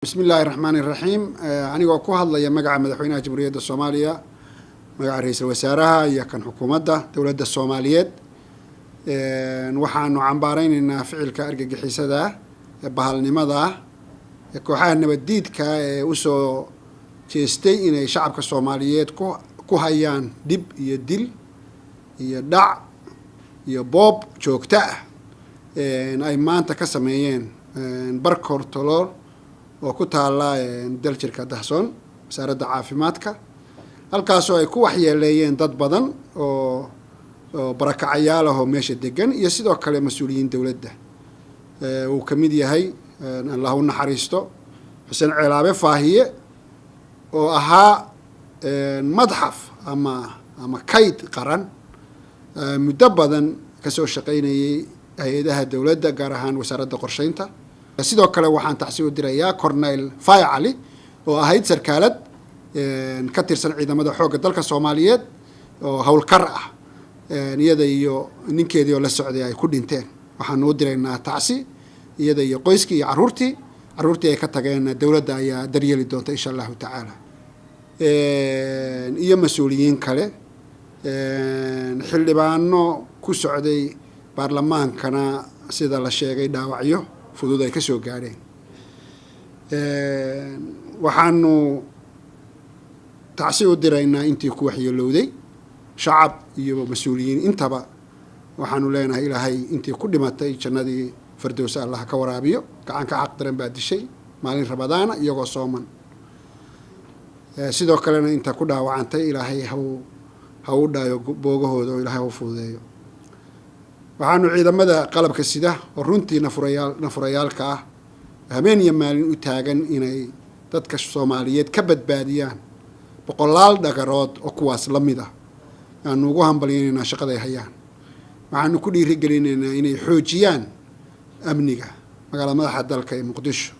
Bismi illaahi raxmaani raxiim. Anigoo ku hadlaya magaca madaxweynaha Jamhuuriyadda Soomaaliya, magaca ra-iisul wasaaraha iyo kan xukuumadda dowladda Soomaaliyeed, waxaanu cambaareyneynaa ficilka argagixisada ee bahalnimada ah ee kooxaha nabaddiidka ee usoo jeestay inay shacabka Soomaaliyeed ku hayaan dhib iyo dil iyo dhac iyo boob joogto ah ay maanta ka sameeyeen bar koortolool oo ku taala Daljirka Dahsoon, wasaaradda caafimaadka, halkaasoo ay ku waxyeeleeyeen dad badan oo barakacayaal ah oo meesha degan iyo sidoo kale mas-uuliyiin dowladda uu ka mid yahay, Allah u naxariisto, Xuseen Ceelaabe Faahiye oo ahaa madxaf ama kayd qaran, muddo badan kasoo shaqaynayay hay-adaha dowladda, gaar ahaan wasaaradda qorsheynta. Sidoo kale waxaan tacsi u dirayaa Cornel Faya Cali oo ahayd sarkaalad ka tirsan ciidamada xoogga dalka Soomaaliyeed oo howlkar ah, iyada iyo ninkeedii oo la socday ay ku dhinteen. Waxaanu u diraynaa tacsi iyada iyo qoyskii iyo carruurtii ay ka tageen. Dowladda ayaa daryeeli doonta insha Allahu tacaala, iyo mas-uuliyiin kale. Xildhibaano ku socday baarlamaankana sida la sheegay dhaawacyo fudud ay kasoo gaadheen. Waxaanu tacsi u diraynaa intii ku waxyeelowday, shacab iyo mas-uuliyiin intaba. Waxaanu leenahay Ilaahay intii ku dhimatay jannadii Fardowsa Allah ka waraabiyo. Gacan ka xaq daran baa dishay maalin Ramadaana iyagoo sooman. Sidoo kalena inta ku dhaawacantay Ilaahay ha u dhaayo boogahooda oo Ilaahay ha u fududeeyo. Waxaanu ciidamada qalabka sida oo runtii nafurayaalka ah, habeen iyo maalin u taagan inay dadka Soomaaliyeed ka badbaadiyaan boqolaal dhagarood oo kuwaas la mid ah, aanu ugu hambalyaynaynaa shaqaday hayaan. Waxaanu ku dhiirigelinaynaa inay xoojiyaan amniga magaalada madaxa dalka ee Muqdisho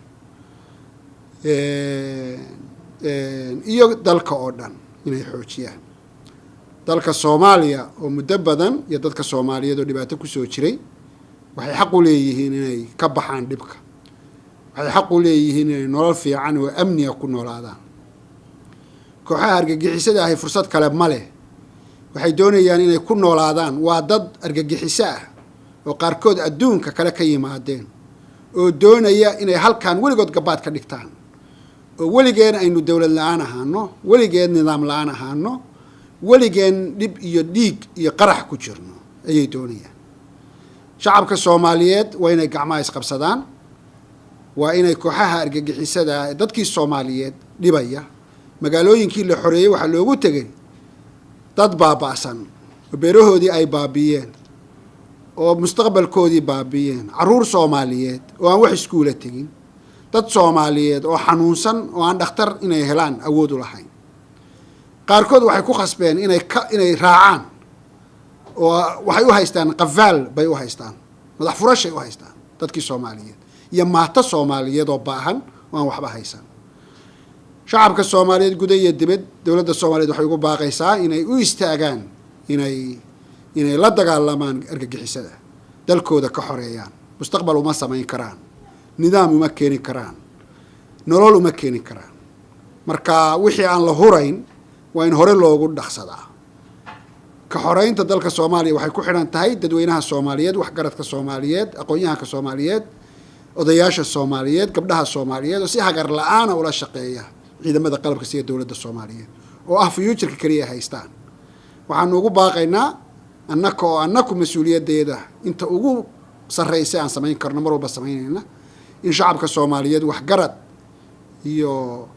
iyo dalka oo dhan, inay xoojiyaan dalka Soomaaliya oo muddo badan iyo dadka Soomaaliyeed oo dhibaato kusoo jiray. Waxay xaq u leeyihiin inay ka baxaan dhibka, waxay xaq u leeyihiin inay nolol fiican oo amniga ku noolaadaan. Kooxaha argagixisada ahi fursad kale ma leh, waxay doonayaan inay ku noolaadaan. Waa dad argagixiso ah oo qaarkood adduunka kale ka yimaadeen oo doonaya inay halkan weligood gabaad ka dhigtaan oo weligeen aynu dowlad la-aan ahaano, weligeen nidaam la-aan ahaano, weligeen dhib iyo dhiig iyo qarax ku jirno ayay doonayaan. Shacabka Soomaaliyeed waa inay gacmaha isqabsadaan, waa inay kooxaha argagixisada ah ee dadkii Soomaaliyeed dhibaya. Magaalooyinkii la xoreeyey waxaa loogu tegay dad baaba'san oo beerahoodii ay baabi'iyeen oo mustaqbalkoodii baabi'iyeen, carruur Soomaaliyeed oo aan wax iskuula tegin, dad Soomaaliyeed oo xanuunsan oo aan dhakhtar inay helaan awood u lahayn. Qaarkood waxay ku khasbeen inay raacaan oo waxay u haystaan qafaal bay u haystaan, madax furashay u haystaan dadkii Soomaaliyeed iyo maato Soomaaliyeed oo baahan oo aan waxba haysan. Shacabka Soomaaliyeed guda iyo dibad, dowladda Soomaaliyeed waxay ugu baaqaysaa inay u istaagaan inay la dagaalamaan argagixisada, dalkooda ka xoreeyaan. Mustaqbal uma samayn karaan, nidaam uma keeni karaan, nolol uma keeni karaan. Marka wixii aan la hurayn waa in hore loogu dhaqsadaa. Ka xoreynta dalka Soomaaliya waxay ku xidhan tahay dadweynaha Soomaaliyeed, waxgaradka Soomaaliyeed, aqoon-yahanka Soomaaliyeed, odayaasha Soomaaliyeed, gabdhaha Soomaaliyeed oo si hagar la-aana ula shaqeeya ciidamada qalabka sida dowladda Soomaaliyeed oo ah future-ka keliya haystaan. Waxaanu ugu baaqaynaa annaka oo annaku mas-uuliyaddeeda inta ugu sarreysa aan samayn karno mar walba samaynayna in shacabka Soomaaliyeed, waxgarad iyo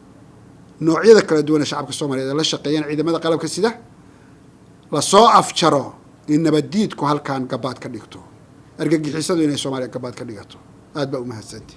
noocyada kala duwan ee shacabka Soomaaliyeed ay la shaqeeyaan ciidamada qalabka sida, lasoo afjaro in nabaddiidku halkan gabaad ka dhigto, argagixisadu inay Soomaaliya gabaad ka dhigato. Aad baa umahadsanti.